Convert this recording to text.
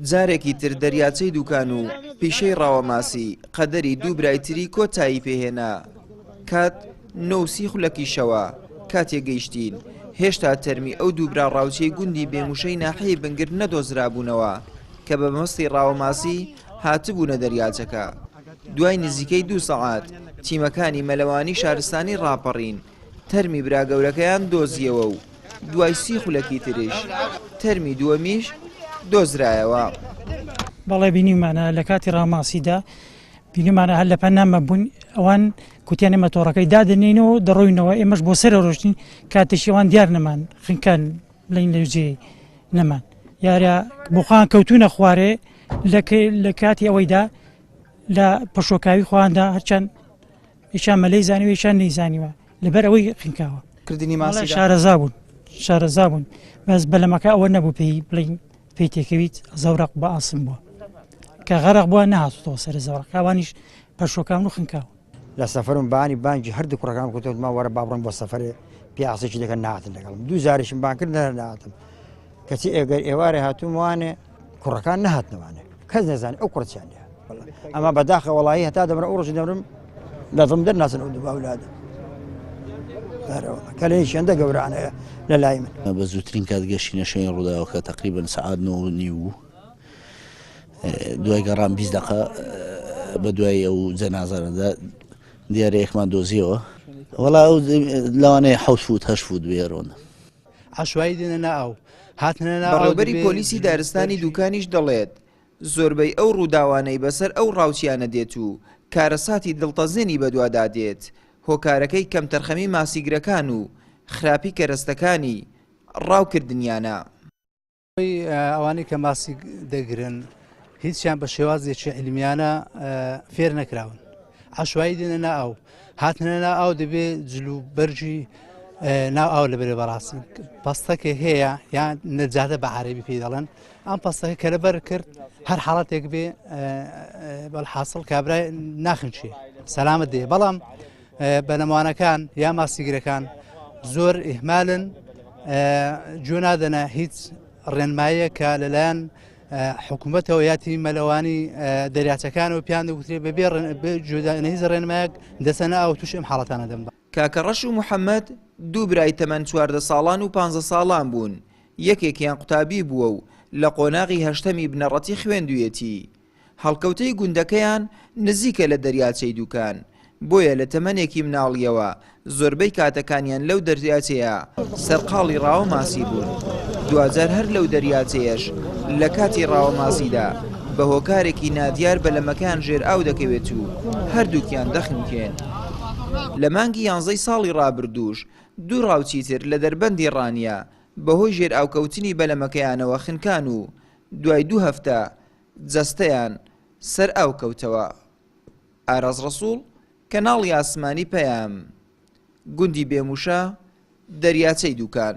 جارێکی تر دەریاچەی دوکان و پیشەی ڕاوەماسی قەدەری دوو برای تری کۆتایی پێهێنا. کات نۆ و سی خولەکی شەوە، کاتێ گەیشتین، هێشتا تەرمی ئەو دوو برا ڕاوچیەی گوندی بێموشەی ناحیەی بنگرد نەدۆزرابوونەوە کە بە مەبەستی ڕاوەماسی هاتبوونە دەریاچەکە. دوای نزیکەی دوو سەعات، تیمەکانی مەلەوانی شارستانی ڕاپەڕین تەرمی برا گەورەکەیان دۆزیەوە و دوای سی خولەکی تریش تەرمی دووەمیش دۆزرایەوە. بەڵێ بینیومانە لە کاتی ڕاماسیدا بینیومانە هەر لە پەنامە بوون ئەوان کوتیان ئێمە تۆڕەکەی دادەنێینەوە دەڕۆینەوە ئێمەش بۆ سەرە ڕۆشتین کاتێکی ئەوان دیار نەمان خنکان بڵین لە جێ نەمان یارە بۆخان کەوتونە خوارێ لە کاتی ئەوەیدا لە پەشۆکاوی خۆیاندا هەرچەند یشان مەلەی زانیوە یشان نەیزانیوە لەبەر ئەوەی خنکاوە کردنی ماسی شارەزا بوون شارەزا بوون بەس بەلەمەکە ئەوە نەبوو پێی بڵین پێی تێکەویت زەورەق بە ئاسم بووە کە غەرق بووە نەهاتوتەوە سەر زەورەق ئەوانیش پەشۆکان و خنکاوە لە سەفەرم بانی بانگی هەردوو کوڕەکان کردم وتمان وەرە با بڕۆین بۆ سەفەرێ پیاسێکی دەکەن نهاتن لەگەڵم دوو جاریشم بان کرد نهاتم کەچی ئێگەر ئێوارێ هاتووم وانێ کوڕەکان نهاتنەوانێ کەس نەزانێ ئەو کوڕچیان لێ ئەمە بەداخە وەڵایی هەتا دەمرم ئەو ڕۆژی دەمرم لە دڵم دەرناچن ئەو دوو ئەولادە کەلێکی هێندە گەورانەیە لە لای من. بە زووترین کات گەشتینە شوێنی ڕووداوەکە تەقریبەن سەعات نۆ و نیو بوو دوای گەڕان 20 دقە بە دوای ئەو جەنازانەدا دیارە یەکمان دۆزیەوە وەڵا ئەو لەوانەیە حەوت فوت هەشت فوت بێرۆن. عەشوایی دێنە نا ئاو هاتنە نا ئاو بەڕێوبەری دەبێ پۆلیسی دارستانی دوکانیش دەڵێت، زۆربەی ئەو ڕووداوانەی بەسەر ئەو ڕاوچیانە دێت و کارەساتی دڵتەزێنی بەدوادا دێت، هۆکارەکەی کەمتەرخەمی ماسیگرەکان و خراپی کەرەستەکانی ڕاوکردنیانە. ئەوانەی کە ماسی دەگرن هیچیان بە شێوازێکی عیلمیانە فێر نەکراون عشوایی دێنە نا ئاو هاتنە نا ئاو دەبێ جل و بەرگی ناو ئاو لەبەرێ بەڕاستی پەستەکە هەیە یان نەجاتە بە عەرەبی پێی دەڵێن ئەم پەستەکە کە لەبەر کرد هەر حاڵەتێک بێ بەڵحاصل کابرای ناخنچێ سەلامت دێ بەڵام بەنەمانەکان یا ماسیگرەکان زۆر ئیهمالن گوێ نادەنە هیچ ڕێنماییە کە لەلایەن حکوومەتەوە یا تیمی مەلەوانی دەریاچەکانەوە پیان دەگوترێ بەبێ جودانە هیچ ڕێنمایەک دەچەنە ئاو تووشی ئەم حاڵەتانە دەبن. کاکە ڕەش و محەمەد دوو برای تەمەن 14 ساڵان و 15 ساڵان بوون، یەکێکیان قوتابی بووە و لە قۆناغی هەشتەمی بنەڕەتی خوێندوویەتی. هەڵکەوتەی گوندەکەیان نزیکە لە دەریاچەی دوکان، بۆیە لە تەمەنێکی مناڵییەوە زۆربەی کاتەکانیان لەو دەریاچەیە سەرقاڵی ڕاوە ماسی بوون، دواجار هەر لەو دەریاچەیەش لە کاتی ڕاوە ماسیدا بە هۆکارێکی نادیار بەلەمەکەیان ژێرئاو دەکەوێت و هەردووکیان دەخنکێن. لە مانگی یانزەی ساڵی ڕابردووش دوو ڕاوچی تر لە دەربەندی ڕانیە بەهۆی ژێرئاوکەوتنی بەلەمەکەیانەوە خنکان و دوای دوو هەفتە جەستەیان سەر ئاو کەوتەوە. ئاراس ڕەسوڵ، کەناڵی ئاسمانی پەیام، گوندی بێموشە، دەریاچەی دوکان.